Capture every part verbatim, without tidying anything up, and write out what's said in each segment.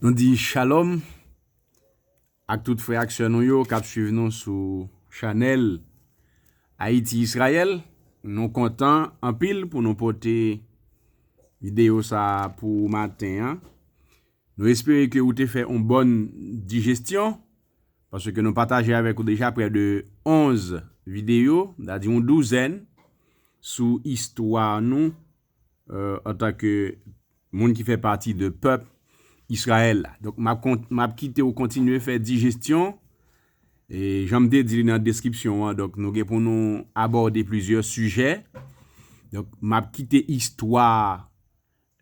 Nou di shalom ak tout frè ak sè nou yo k ap swiv nou sou chanèl Ayiti Izrayèl. Nou kontan anpil pou nou pote videyo sa a pou maten an. Nou espere ke ou te fè yon bòn dijesyon, paske nou pataje avèk ou deja prè de onz videyo, sètadi yon douzèn, sou istwa nou, euh, antanke moun ki fè pati de pèp Izrayèl la. Donk, m ap kont-, m ap kite w kontinye fè dijesyon. E jan m te di li nan deskripsyon an, donk, nou gen pou nou abòde plizyè sijè. Donk, m ap kite istwa,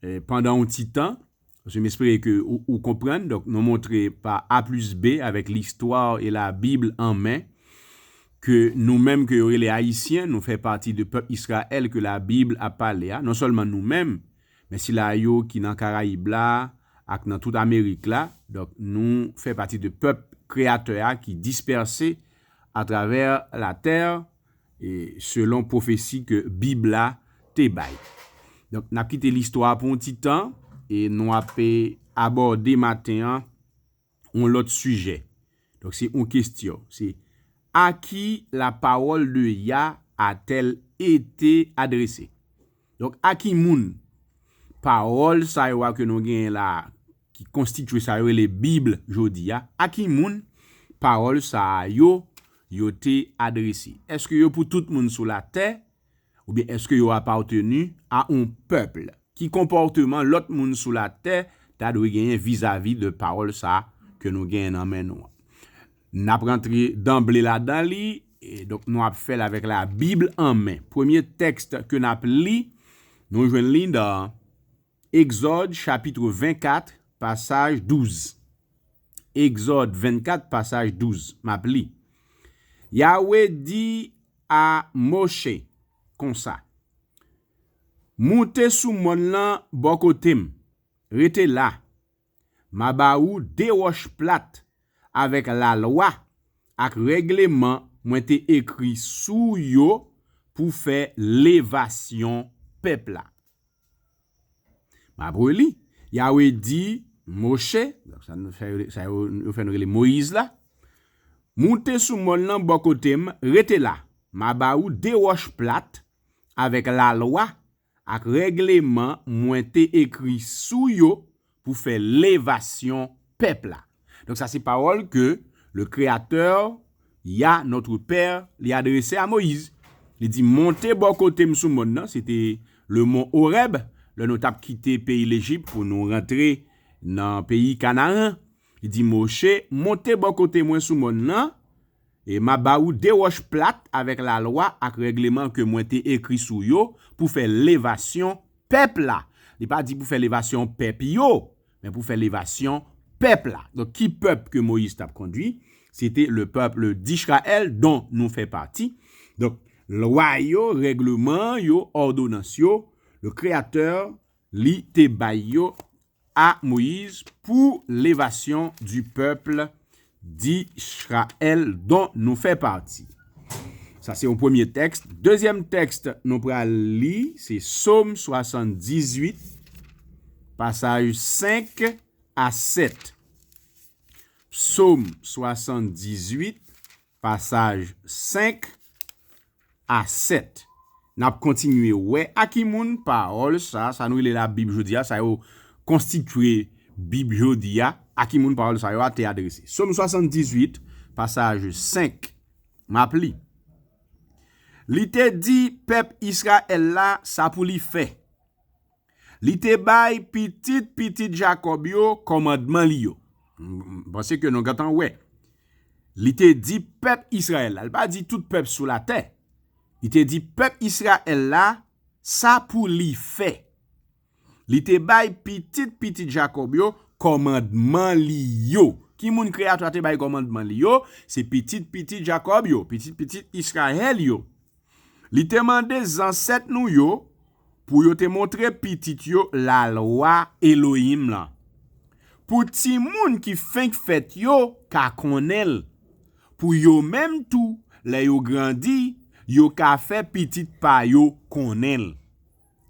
eh, pandan yon ti tan, paske m espere ke ou, ou konprann. Donk, nou montre pa A plis B avèk l'histoire et la Bible en main, ke nou menm ke yo rele Ayisyen, nou fè pati de pèp Izrayèl ke Labib ap pale a. Non sèlman nou menm, men sila yo ki nan Karayib la ak nan tout Amerik la. Donk, nou fè pati de pèp Kreyatè a ki dispèse atravè latè, e selon pwofesi ke Bib la te bay. Donk, n ap kite listwa pou yon ti tan, e nou ap, e, abòde maten an yon lòt sijè. Donk, se yon kesyon. Se, à qui la parole de Yah a-t-elle été adressée? Donk, a ki moun pawòl sa yo a ke nou genyen la, ki konstitye sa yo rele Bib jodi a, a ki moun pawòl sa yo, yo te adrese? Èske yo pou tout moun sou latè, oubyen èske yo apateni a yon pèp? Ki konpòteman lòt moun sou latè ta dwe genyen vizavi de pawòl sa ke nou genyen nan men nou an? N ap rantre danble ladan li, e donk nou ap fè l avèk Labib an men. Premye tèks ke n ap li, nou jwenn li nan Egzòd, chapit vennkat, pasaj douz. Egzòd vennkat, pasaj douz. M ap li. Yawe di a Moche konsa, Moute sou mòn lan bò kote m, rete la. M a ba ou de wòch plat avèk lalwa ak règleman mwen te ekri sou yo pou fè levasyon pèp la. M ap reli, Yawe di Moche, donk sa nou fè, sa yo, yo fè nou rele Moyiz la, Moute sou mòn lan bò kote m, rete la. M a ba ou de wòch plat avèk lalwa ak règleman mwen te ekri sou yo pou fè levasyon pèp la. Donk sa se pawòl ke le Créateur, Yah, notre Père, li adrese a Moyiz. Li di, monte bò kote m sou mòn nan, se te le mont Horeb, lè nou t ap kite peyi Lejip pou nou rantre nan peyi Kanaran. Li di Moche, monte bò kote mwen sou mòn nan, e m a ba ou de wòch plat avèk lalwa ak règleman ke mwen te ekri sou yo pou fè levasyon pèp la. Li pa di pou fè levasyon pèp yo, men pou fè levasyon pèp la. Donk, ki pèp ke Moyiz t ap kondui? Se te le peuple d'Israël dont nou fè pati. Donk, lwa yo, règleman yo, òdonans yo, le Créateur, li te bay yo a Moyiz pour l'élévation du peuple d'Israël dont nous fait partie. Sa se yon premye tèks. Dezyèm tèks nou pral li, se Sòm swasanndizuit, pasaj senk a sèt. Sòm swasanndizuit, pasaj senk a sèt. N ap kontinye wè a ki moun pawòl sa, sa nou rele Labib jodi a, sa yo konstitye Bib jodi a, a ki moun pawòl sa yo a te adrese. Sòm swasanndizuit, pasaj senk, m ap li. Li te di pèp Izrayèl la sa pou li fè. Li te bay pitit pitit Jakòb yo kòmandman li yo. M, m panse ke nou gentan wè. Li te di pèp Izrayèl la, li pa di tout pèp sou latè. Li te di pèp Izrayèl la sa pou li fè. Li te bay pitit pitit Jakòb yo kòmandman li yo. Ki moun Kreyatè a te bay kòmandman li yo? Se pitit pitit Jakòb yo, pitit pitit Izrayèl yo. Li te mande zansèt nou yo pou yo te montre pitit yo lalwa Elohim lan, pou timoun ki fenk fèt yo ka konnen l, pou yo menm tou, lè yo grandi, yo ka fè pitit pa yo konnen l.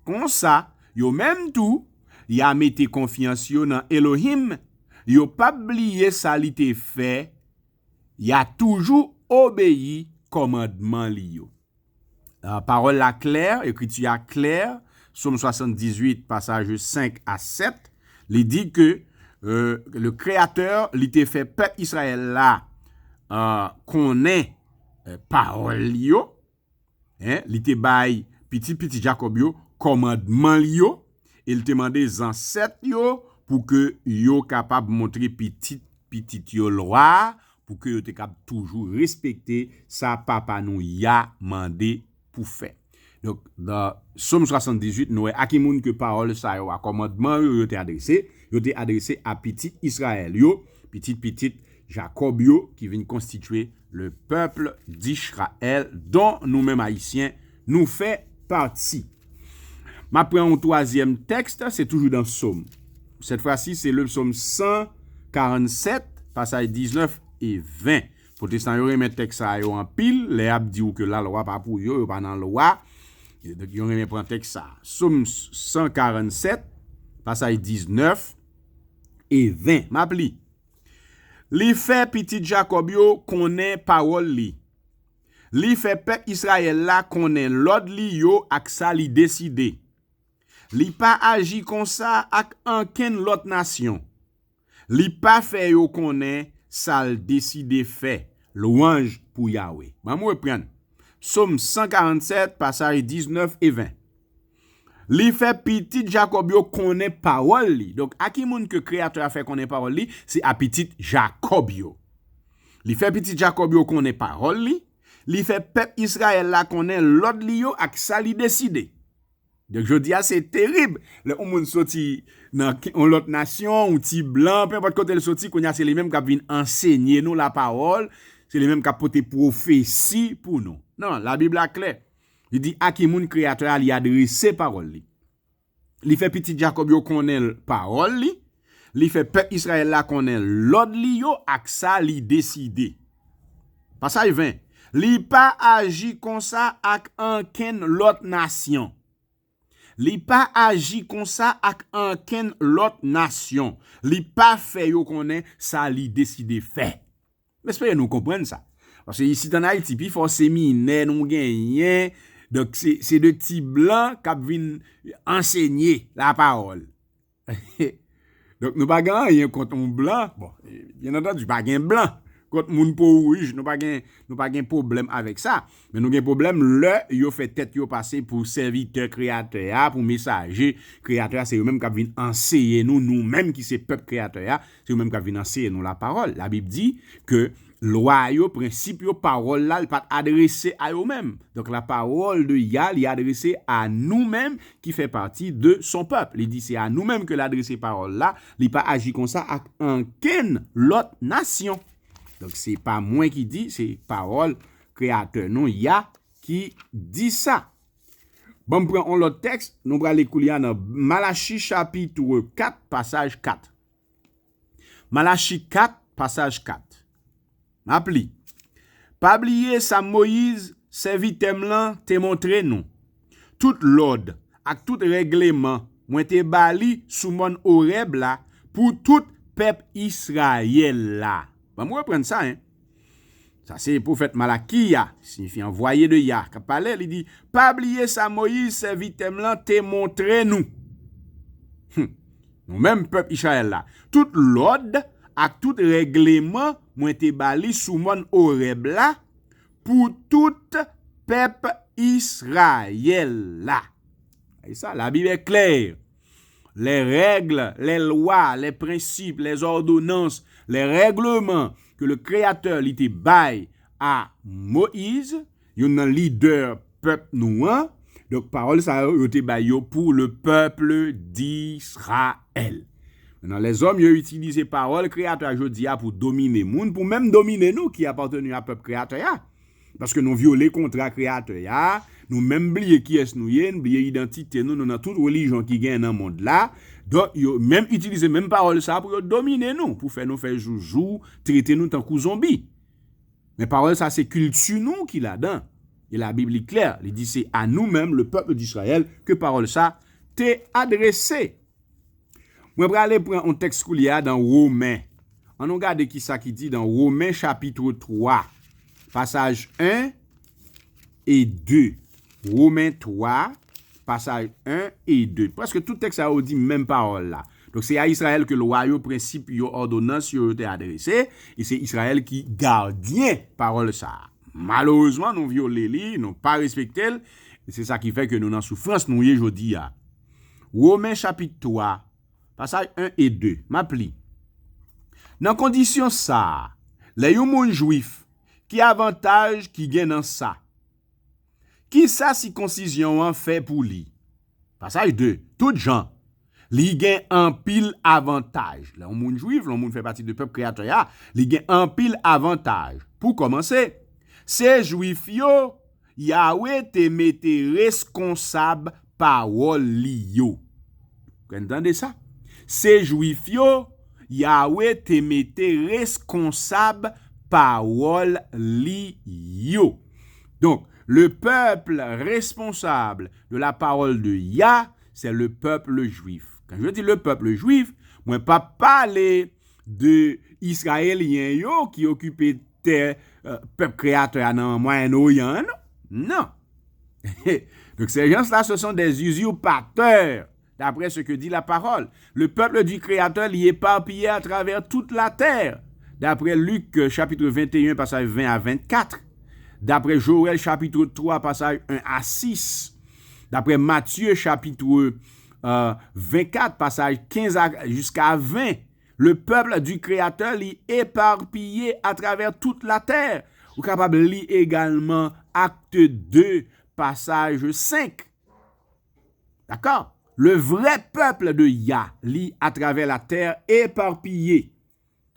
Konsa, yo menm tou, y a mete konfyans yo nan Elohim, Yo p ap bliye sa li te fè, y a toujou obeyi kòmandman li yo. Ah, pawòl la klè, ekriti a klè, Sòm swasanndizuit, pasaj senk a sèt, li di ke, euh, le Créateur, li te fè pèp Izrayèl la, euh, konnen, euh, pawòl li yo, hein, li te bay pitit pitit Jakòb yo kòmandman li yo, e li te mande zansèt yo pou ke yo kapab montre pitit pitit yo lwa a, pou ke yo te kab toujou respekte sa papa nou Yah mande pou fè. Donk, nan Sòm swasanndizuit, nou wè a ki moun ke pawòl sa yo a, kòmandman yo, yo te adrese. Yo te adrese a pitit Izrayèl yo, pitit pitit Jakòb yo, ki vin konstitye le peuple d'Israël, dont nou menm Ayisyen, nou fè pati. M ap pran yon twazyèm tèks, se toujou nan Sòm. Cette fois-ci, c'est le psaume cent quarante-sept, pasaj diznèf e ven. Pwotestan yo renmen tèks sa yo anpil, lè y ap di w ke lalwa pa pou yo, yo pa nan lwa. Donk, yo renmen pran tèks sa. Sòm cent quarante-sept, pasaj diznèf e ven. M ap li. Li fè pitit Jakòb yo konnen pawòl li. Li fè pèp Izrayèl la konnen lòd li yo ak sa li deside. Li pa aji konsa ak ankenn lòt nasyon. Li pa fè yo konnen sa l deside fè. Lwanj pou Yawe. Ban m reprann. Sòm cent quarante-sept, pasaj diznèf e ven. Li fè pitit Jakòb yo konnen pawòl li. Donk, a ki moun ke Kreyatè a fè konnen pawòl li? Se a pitit Jakòb yo. Li fè pitit Jakòb yo konnen pawòl li. Li fè pèp Izrayèl la konnen lòd li yo ak sa li deside. Donk, jodi a, se terib. Lè yon moun soti nan k-, yon lòt nasyon, yon ti blan, penpòt kote l soti, kounye a, se li menm k ap vin ansenye nou lapawòl, se li menm k ap pote pwofesi pou nou. Non, Labib la klè. Li di a ki moun Kreyatè a li adrese pawòl li. Li fè pitit Jakòb yo konnen l-, pawòl li. Li fè pèp Izrayèl la konnen lòd li yo ak sa li deside. Pasaj ven. Li pa aji konsa ak ankenn lòt nasyon. Li pa aji konsa ak ankenn lòt nasyon. Li pa fè yo konnen sa li deside fè. M espere nou konprann sa. Paske isit ann Ayiti, pifò se minè nou genyen. Donk, se, se de ti blan k ap vin ansenye lapawòl. Donk, nou pa gen anyen kont yon blan. Bon, byen antandi, pa gen blan. Kont moun po wouj, nou pa gen, nou pa gen pwoblèm avèk sa. Men nou gen pwoblèm lè yo fè tèt yo pase pou sèvitè Kreyatè a, pou mesaje Kreyatè a. Se yo menm k ap vin anseye nou, nou menm ki se pèp Kreyatè a. Se yo menm k ap vin anseye nou lapawòl. Labib di ke lwa yo, prensip yo, pawòl la, li pa t adrese a yo menm. Donk, lapawòl de Yah, li adrese a nou menm ki fè pati de son pèp. Li di se a nou menm ke l adrese pawòl la, li pa aji konsa ak ankenn lòt nasyon. Donk, se pa mwen ki di, se pawòl Kreyatè nou, Yah, ki di sa. Ban m pran yon lòt tèks, nou prale kounye a nan Malachi chapit kat, pasaj kat. Malachi kat, pasaj kat. M ap li. Pa bliye sa Moyiz, sèvitè m lan, te montre nou. Tout lòd ak tout règleman mwen te ba li sou mòn Orèb la pou tout pèp Izrayèl la. Ban m reprann sa, en. Sa se pwofèt Malaki a, siyifi anvwaye de Yah, k ap pale, li di, pa bliye sa Moyiz, sèvitè m lan, te montre nou. Hum. Nou menm pèp Izrayèl la, tout lòd ak tout règleman mwen te ba li sou mòn Orèb la pou tout pèp Izrayèl la. E sa, la Bible est claire. Les règles, les lois, les principes, les ordonnances, les règlements que le Créateur li te bay a Moyiz, youn nan lidè pèp nou an. Donk, pawòl sa yo, yo te bay yo pour le peuple d'Israël. Mentnan, lèzòm yo itilize pawòl Kreyatè a jodi a pou domine moun, pou menm domine nou ki apateni a pèp Kreyatè a. Paske nou vyole kontra Kreyatè a, nou menm bliye kiyès nou ye, nou bliye idantite nou, nou nan tout relijyon ki genyen nan mond la. Donk, yo menm itilize menm pawòl sa pou yo domine nou, pou fè nou fè joujou, trete nou tankou zonbi. Men pawòl sa se kilti nou ki ladan. E Labib li klè, li di se a nou menm, le peuple d'Israël, ke pawòl sa te adrese. Mwen prale pran yon tèks koulye a nan Women. Ann nou gade ki sa ki di nan Women chapit twa, pasaj en e de. Women twa, pasaj en e de. Prèske tout tèks sa yo di menm pawòl la. Donk, se a Izrayèl ke lwa yo, prensip yo, òdonans yo, yo te adrese, e se Izrayèl ki gadyen pawòl sa a. Malerezman, nou vyole li, nou pa respekte l, e se sa ki fè ke nou nan soufrans nou ye jodi a. Women chapit twa, pasaj en e de, m ap li. Nan kondisyon sa a, lè yon moun jwif, ki avantaj ki gen nan sa? Ki sa sikonsizyon an fè pou li? Pasaj de, tout jan, li gen anpil avantaj. Lè yon moun jwif, lè yon moun fè pati de pèp Kreyatè a, li gen anpil avantaj. Pou kòmanse, se jwif yo, Yawe te mete reskonsab pawòl li yo. Ou konn tande sa? Se jwif yo, Yawe te mete reskonsab pawòl li yo. Donc, le peuple responsable de la parole de Yah, c'est le peuple juif. Quand je dis le peuple juif, mwen pa pale de Izrayelyen yo ki okipe tè euh, pèp Kreyatè a nan Mwayen Oryan an, non. Non. Donc ces gens-là, ce sont des usurpateurs, d'après ce que dit la parole. Le peuple du Créateur li éparpillé à travers toute la terre, d'après Luc euh, chapitre vingt et un, pasaj ven a vennkat, d'après Joël chapitre twa, pasaj en a sis, d'après Matthieu chapitre euh, vennkat, pasaj kenz a, jiska ven, le peuple du Créateur li éparpillé à travers toute la terre. Ou kapab li egalman Acte deux, pasaj senk. Dakò? Le vrai peuple de Yah, li à travers la terre éparpillé.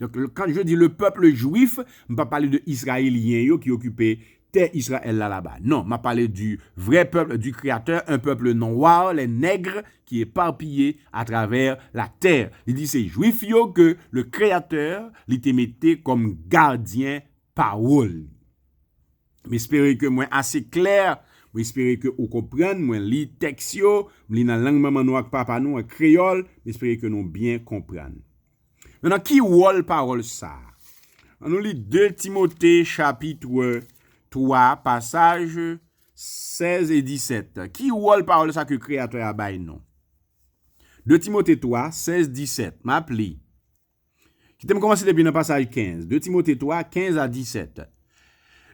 Donc, le- quand je dis le peuple juif, m pa pale de Izrayelyen yo ki okipe tè Izrayèl la laba. Non, m ap pale du vrai peuple du Créateur, un peuple noir, les nègres, qui éparpillé à travers la terre. Li di se jwif yo ke le Créateur li te mete kòm gadyen pawòl li. M espere ke mwen ase klè, mwen espere ke ou konprann, mwen li tèks yo, m li nan lang manman nou ak papa nou, an kreyòl, m espere ke nou byen konprann. Nan ki wòl pawòl sa a? Ann nou li de Timote chapit twa, pasaj sèz e disèt. Ki wòl pawòl sa ke Kreyatè a bay nou? de Timote twa, sèz, disèt. M ap li. Kite m kòmanse depi nan pasaj kenz. de Timote twa, kenz a disèt.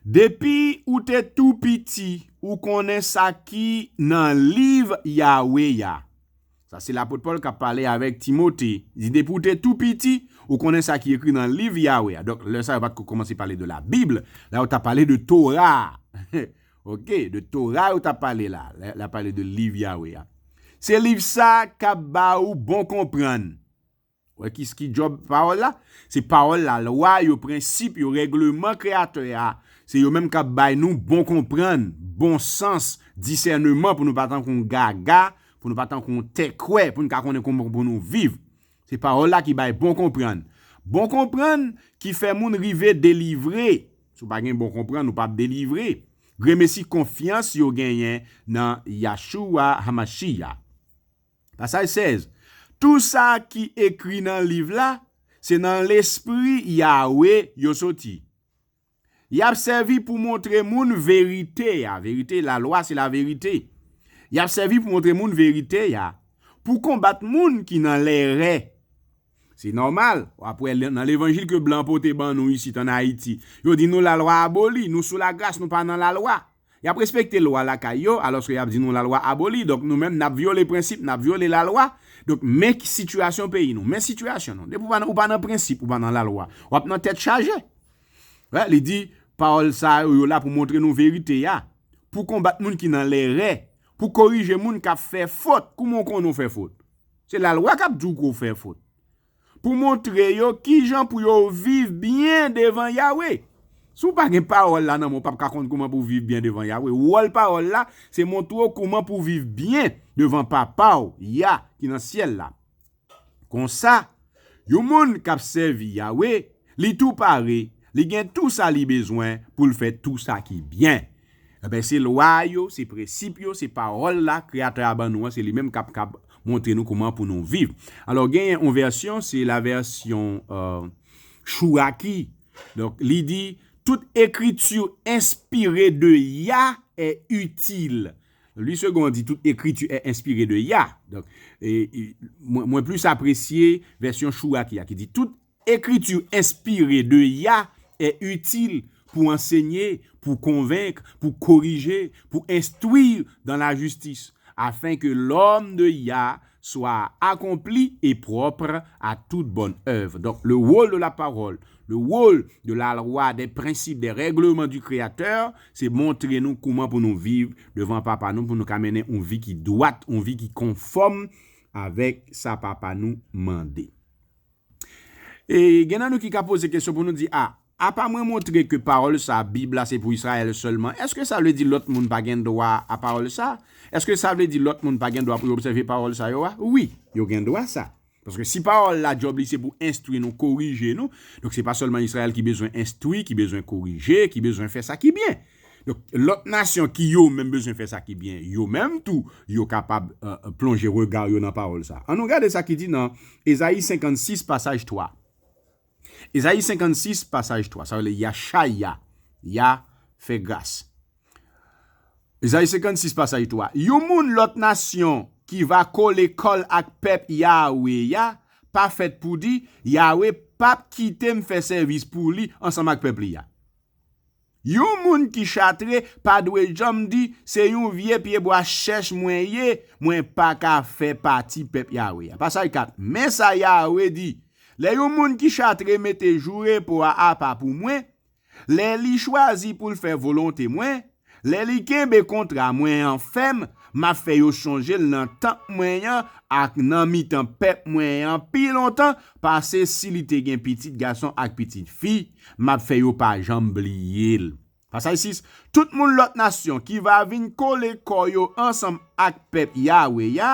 Depi ou te tou piti, ou konnen sa ki nan liv Yawe a. Sa se lapot Pòl k ap pale avèk Timote. Li di, depi w te tou piti, ou konnen sa ki ekri nan liv Yawe a. Donk, lè sa yo pa t ko kòmanse pale de la Bible, la yo t ap pale de Tora. Ok, de Tora yo t ap pale la. La, la pale de liv Yawe a. Se liv sa k ap ba ou bon konprann. Wè ki, ki djòb pawòl la? Se pawòl la, lwa yo, prensip yo, règleman Kreyatè a. Se yo menm k ap bay nou bon konprann, bon sans, disèneman pou nou pa tankou yon gaga, pou nou pa tankou yon tèkwè, pou nou ka konnen kòman pou nou viv. Se pawòl la ki bay bon konprann. Bon konprann ki fè moun rive delivre. Si w pa gen bon konprann, ou p ap delivre. Gremesi konfyans yo genyen nan Yahshua Hamashiach. Pasaj sèz. Tou sa ki ekri nan liv la, se nan lespri Yawe yo soti. Y ap sèvi pou montre moun verite a. Verite, lalwa, se laverite. Y ap sèvi pou montre moun verite a, pou konbat moun ki nan lèrè. Se nòmal, w ap wè nan levanjil ke blan pote ban nou isit ann Ayiti. Yo di nou lalwa aboli, nou sou lagras, nou pa nan lalwa. Y ap respekte lwa lakay yo, alòske y ap di nou lalwa aboli. Donk, nou menm, n ap vyole prensip, n ap vyole lalwa. Donk, men sitiyasyon peyi nou, men sitiyasyon nou. Depi w pa nan, ou pa nan prensip, ou pa nan lalwa, w ap nan tèt chaje. Wè, li di, pawòl sa yo, yo la pou montre nou verite a, pou konbat moun ki nan lèrè, pou korije moun k ap fè fot. Kouman w konnen w fè fot? Se lalwa k ap di w ke w fè fot. Pou montre yo kijan pou yo viv byen devan Yawe. Si w pa gen pawòl la nan men w, w p ap ka konn kouman pou w viv byen devan Yawe. Wòl pawòl la, se montre w kouman pou w viv byen devan Papa w, Yah, ki nan syèl la. Konsa, yon moun k ap sèvi Yawe, li tou pare, li gen tou sa li bezwen pou l fè tou sa ki byen. Enben, se lwa yo, se prensip yo, se pawòl la Kreyatè a ban nou an, se li menm k ap, k ap montre nou kòman pou nou viv. Alò, genyen yon vèsyon, se la vèsyon euh, Chouraki. Donk, li di, toute écriture inspirée de Yah est utile. Louis Segond di, toute écriture est inspirée de Yah. Donk, e, e, mwen, mwen plis apresye vèsyon Chouraki a ki di, toute écriture inspirée de Yah est utile pour enseigner, pour convaincre, pour corriger, pour instruire dans la justice, afin que l'homme de Yah soit accompli et propre à toute bonne œuvre. Donc, le rôle de la parole, le rôle de la loi, des principes, des règlements du Créateur, se montre nou kòman pou nou viv devan Papa nou, pou nou ka mennen yon vi ki dwat, yon vi ki konfòm avèk sa Papa nou mande. E gen nan nou ki ka poze kesyon pou nou di, a, apa mwen montre ke pawòl sa, Bib la, se pou Izrayèl sèlman, èske sa vle di lòt moun pa gen dwa a pawòl sa? Èske sa vle di lòt moun pa gen dwa pou yo obsève pawòl sa yo a? Wi, yo gen dwa sa. Paske si pawòl la, djòb li se pou enstwi nou, korije nou, donk se pa sèlman Izrayèl ki bezwen enstwi, ki bezwen korije, ki bezwen fè sa ki byen. Donk, lòt nasyon ki yo menm bezwen fè sa ki byen, yo menm tou, yo kapab euh, plonje rega yo nan pawòl sa. An nou gade sa ki di nan Ezayi senkannsis, pasaj twa. Ezayi senkannsis, pasaj twa, sa vle Yachaya, Yah fè gras. Ezayi senkannsis, pasaj twa. Yon moun lòt nasyon ki va kole kò l ak pèp Yawe a, pa fèt pou di, Yawe p ap kite m fè sèvis pou li ansanm ak pèp li a. Yon moun ki chatre pa dwe janm di, se yon vye pyebwa chèch mwen ye, mwen pa ka fè pati pèp Yawe a. Pasaj kat, men sa Yawe di, lè yon moun ki chatre mete jou repo a apa pou mwen, lè li chwazi pou l fè volonte mwen, lè li kenbe kontra mwen an fèm, m ap fè yo chonje l nan tant mwen an ak nan mitan pèp mwen an pi lontan pase si li te gen pitit gason ak pitit fi, m ap fè yo pa janm bliye l. Pasaj sis, tout moun lòt nasyon ki va vin kole kò yo ansanm ak pèp Yawe a,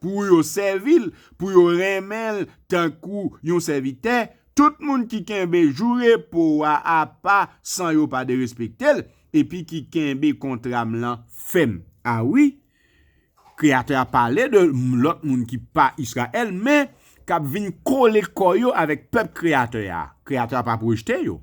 pou yo sèvi l, pou yo renmen l tankou yon sèvitè, tout moun ki kenbe jou repo a apa san yo pa derespekte l, epi ki kenbe kontra m lan fèm. A wi, Kreyatè a pale de lòt moun ki pa Izrayèl, men k ap vin kole kò yo avèk pèp Kreyatè a. Kreyatè a pa rejte yo.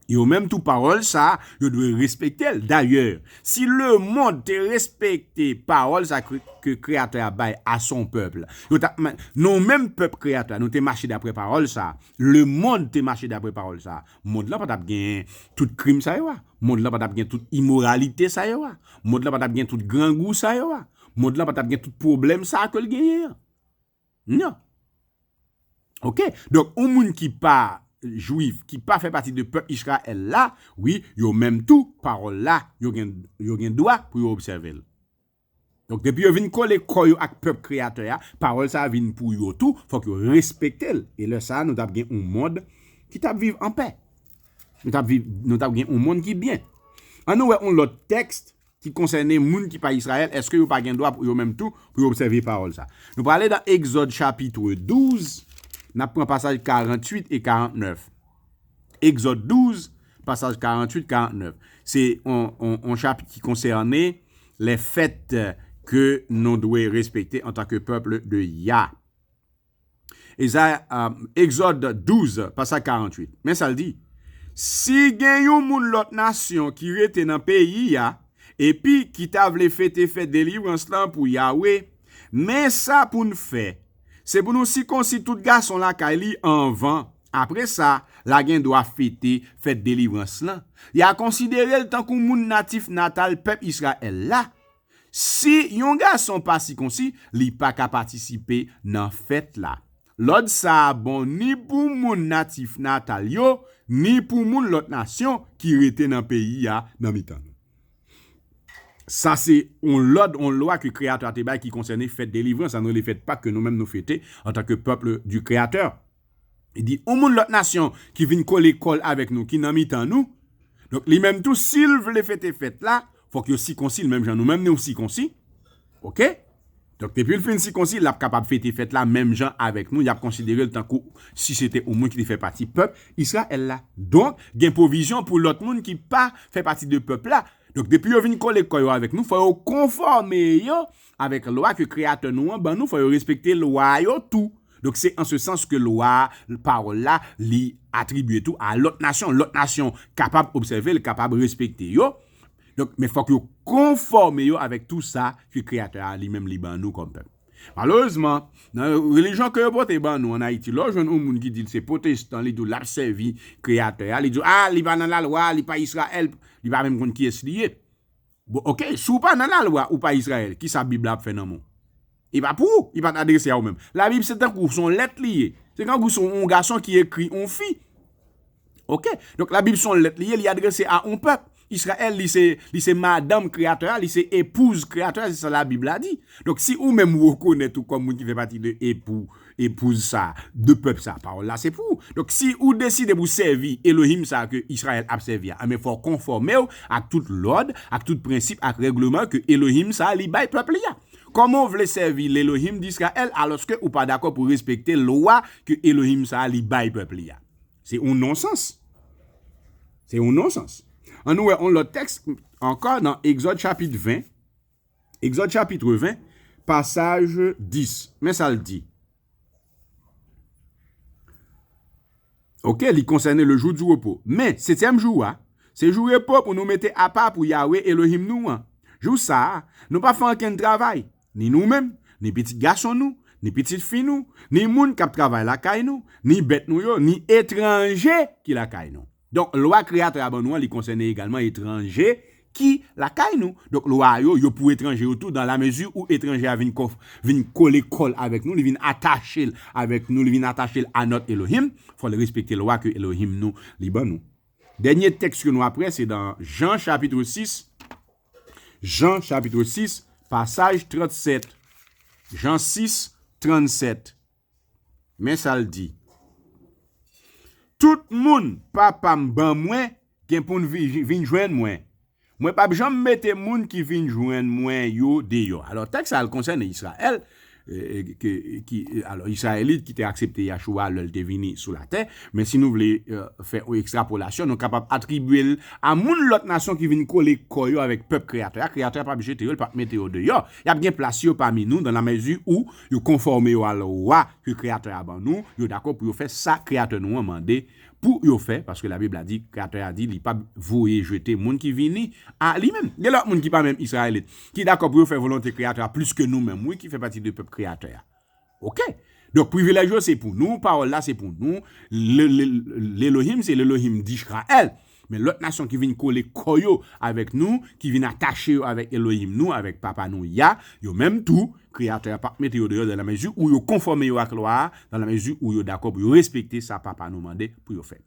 Yo menm tou pawòl sa, yo dwe respekte l. Dayè, si lemonn te respekte pawòl sa ke, ke Kreyatè a bay à son peuple, yo t ap, nou menm pèp Kreyatè a, nou te mache daprè pawòl sa, lemonn te mache daprè pawòl sa, mond lan pa t ap gen tout krim sa yo a. Mond lan pa t ap gen tout imoralite sa yo a. Mond lan pa t ap gen tout grangou sa yo a. Mond lan pa t ap gen tout pwoblèm sa ke l genyen an. Non. Oke? Donk, yon moun ki pa jwif, ki pa fè pati de pèp Izrayèl la, wi, yo menm tou, pawòl la, yo gen, yo gen dwa pou yo obsève l. Donk, depi yo vin kole kò yo ak pèp Kreyatè a, pawòl sa a vin pou yo tou, fòk yo respekte l. E lè sa a, nou t ap gen yon mond ki t ap viv anpè. Nou t ap viv, nou t ap gen yon mond ki byen. An nou wè yon lòt tèks ki konsène moun ki pa Izrayèl, èske yo pa gen dwa pou yo menm tou pou yo obsève pawòl sa? Nou prale nan Egzòd chapit douz, n ap pran pasaj karannwit e karannèf. Egzòd douz, pasaj karannwit, karannèf. Se yon, yon, yon chapit ki konsène les fêtes que nou dwe respekte antanke pèp de Yah. Eza, um, Egzòd douz, pasaj karannwit. Men sa l di, si gen yon moun lòt nasyon ki rete nan peyi a, epi ki ta vle fete fèt delivrans lan pou Yawe, men sa pou n fè, se pou nou sikonsi tout gason lakay li anvan. Apre sa, l a gen dwa fete fèt delivrans lan. Y a konsidere l tankou moun natif natal pèp Izrayèl la. Si yon gason pa sikonsi, li pa ka patisipe nan fèt la. Lòd sa a bon ni pou moun natif natal yo, ni pou moun lòt nasyon ki rete nan peyi a nan mitan nou. Sa se yon lòd, yon lwa ke Kreyatè a te bay ki konsène fèt delivrans, sa nou rele fèt Pak ke nou menm nou fete antanke pèp du Kreyatè. Li di, yon moun lòt nasyon ki vin kole kò l avèk nou, ki nan mitan nou, donk, li menm tou, si l vle fete fèt la, fòk yo sikonsi l menm jan nou menm nou sikonsi. Oke? Donk, depi l fin sikonsi, l ap kapab fete fèt la menm jan avèk nou. Y ap konsidere l tankou si se te yon moun ki te fè pati pèp Izrayèl la. Donk, gen pwovizyon pou lòt moun ki pa fè pati de pèp la. Donk, depi yo vin kole kò yo avèk nou, fò yo konfòme yo avèk lwa ke Kreyatè nou an ban nou, fò yo respekte lwa yo tou. Donk, se an se sans ke lwa, pawòl la, li atribye tou a lòt nasyon. Lòt nasyon kapab obsève l, kapab respekte yo. Donk, men fòk yo konfòme yo avèk tou sa ke Kreyatè a li menm li ban nou kòm pèp. Malerezman, nan relijyon ke yo pote ban nou ann Ayiti, lè w jwenn yon moun ki di l se pwotestan, li di w l ap sèvi Kreyatè a, li di w, a, li pa nan lalwa, li pa Izrayèl, li pa menm konn kiyès li ye. Bon, oke, si w pa nan lalwa, ou pa Izrayèl, kisa Bib la ap fè nan men w? E pa pou ou, li pa t adrese a ou menm. Labib se tankou se yon lèt li ye. Se tankou se yon gason ki ekri yon fi. Oke? Donk, Labib se yon lèt li ye, li adrese a yon pèp. Izrayèl, li se, li se madanm Kreyatè a, li se epouz Kreyatè a, se sa Labib la di. Donk, si ou menm ou rekonèt ou kòm moun ki fè pati de epou, epouz sa, de pèp sa, pawòl la se pou ou. Donk, si ou deside pou sèvi Elohim sa ke Izrayèl ap sèvi a, enben, fò w konfòme w ak tout lòd, ak tout prensip, ak règleman ke Elohim sa li bay pèp li a. Kòman w vle sèvi l'Elohim d'Israël alòske ou pa dakò pou respekte lwa ke Elohim sa li bay pèp li a? Se yon nonsans. Se yon nonsans. Ann nou wè yon lòt tèks ankò nan Egzòd chapit ven. Egzòd chapit ven, pasaj dis. Men sa l di. Oke, li konsène le jour du repos. Men, setyèm jou a, se jou repo pou nou mete apa pou Yawe Elohim nou an. Jou sa a, nou pa fè ankenn travay, ni nou menm, ni pitit gason nou, ni pitit fi nou, ni moun k ap travay lakay nou, ni bèt nou yo, ni etranje ki lakay nou. Donk, lwa Kreyatè a ban nou an, li konsène egalman etranje ki lakay nou. Donk, lwa yo, yo pou etranje yo tou, dans la mesure où etranje a vin, kof, vin kole kò l avèk nou, li vin atache l avèk nou, li vin atache l a nòt Elohim, fò l respekte lwa ke Elohim nou, li ban nou. Dènye tèks ke nou ap wè, se nan Jan chapit sis, Jan chapit sis, pasaj trannsèt. Jan sis, trannsèt. Men sa l di. Tout moun Papa m ban mwen gen pou n vi-, vin jwenn mwen. Mwen p ap janm mete moun ki vin jwenn mwen yo deyò. Alò, tèks sa a konsène Izrayèl, e, e, ke, ki, e, alò, Izrayelit ki te aksepte Yachoua lè l te vini sou latè. Men si nou vle, e, fè yon ekstrapolasyon, nou kapab atribye l a moun lòt nasyon ki vin kole kò yo avèk pèp Kreyatè a. Kreyatè a p ap jete yo, l p ap mete yo deyò. Y ap gen plas yo pami nou, dans la mesure où yo konfòme yo a lwa ke Kreyatè a ban nou, yo dakò pou yo fè sa Kreyatè nou an mande pou yo fè, paske Labib la di, Kreyatè a di, li p ap voye jete moun ki vini a li menm. Gen lòt moun ki pa menm Izrayelit, ki dakò pou yo fè volonte Kreyatè a plis ke nou menm, wi, ki fè pati de pèp Kreyatè a. Oke? Donk, privilèj yo se pou nou, pawòl la se pou nou, le, le, l'Elohim se l'Elohim d'Israël. Men lòt nasyon ki vin kole kò yo avèk nou, ki vin atache yo avèk Elohim nou, avèk Papa nou Yah, yo menm tou, Kreyatè a p ap mete yo deyò dans la mesure où yo konfòme yo ak lwa a, dans la mesure où yo dakò pou yo respekte sa Papa nou mande pou yo fè.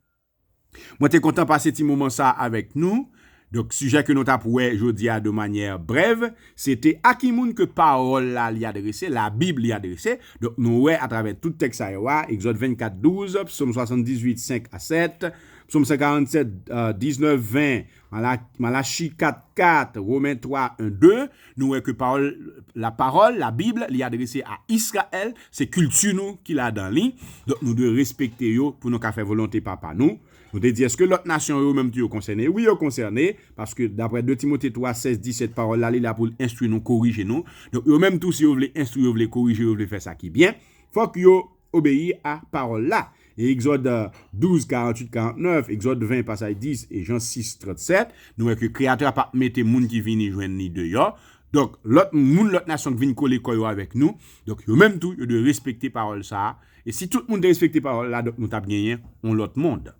Mwen te kontan pase ti moman sa avèk nou. Donk, sijè ke nou t ap wè jodi a de manyè brèv, se te a ki moun ke pawòl la li adrese, Labib li adrese. Donk, nou wè atravè tout tèks sa yo a, Egzòd vennkat douz, Psòm swasanndizuit senk a sèt, Psòm san karannsèt, e, diznèf ven, Mala-, Malachi kat kat, Women twa en de, nou wè ke pawòl, la parole, Labib, li adrese a Izrayèl, se kilti nou ki ladan li. Donk, nou dwe respekte yo pou nou ka fè volonte Papa nou. Nou te di, èske lòt nasyon yo menm tou yo konsène? Wi, yo konsène, paske daprè de Timote twa sèz disèt, pawòl la, li la pou l enstwi nou, korije nou. Donk, yo menm tou, si yo vle enstwi, yo vle korije, yo vle fè sa ki byen, fòk yo obeyi a pawòl la. E Egzòd, e, douz, karanntuit, karantnèf, Egzòd ven, pasaj dis, e Jan sis, trannsèt, nou wè ke Kreyatè a p ap mete moun ki vini jwenn li deyò. Donk, lòt moun, lòt nasyon ki vin kole kò yo avèk nou, donk, yo menm tou, yo dwe respekte pawòl sa a. E si tout moun te respekte pawòl la, donk, nou t ap genyen yon lòt mond.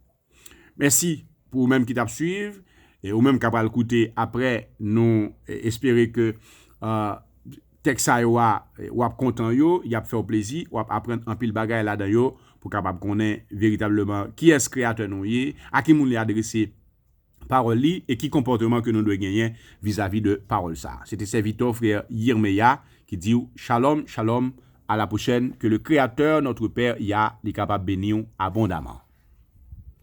Mèsi pou ou menm ki t ap swiv, e ou menm k ap al koute apre, nou, e, espere ke, e, tèks sa yo a, e, w ap kontan yo, y ap fè w plezi, w ap aprann anpil bagay ladan yo, pou w kapab konnen veritableman kiyès Kreyatè nou ye, a ki moun li adrese pawòl li, e ki konpòteman ke nou dwe genyen vizavi de pawòl sa a. Se te sèvitè w, frè Yirmeya, ki di w, Shalom, shalom, à la prochaine, que le Créateur, notre Père, Yah, li kapab beni w abondaman.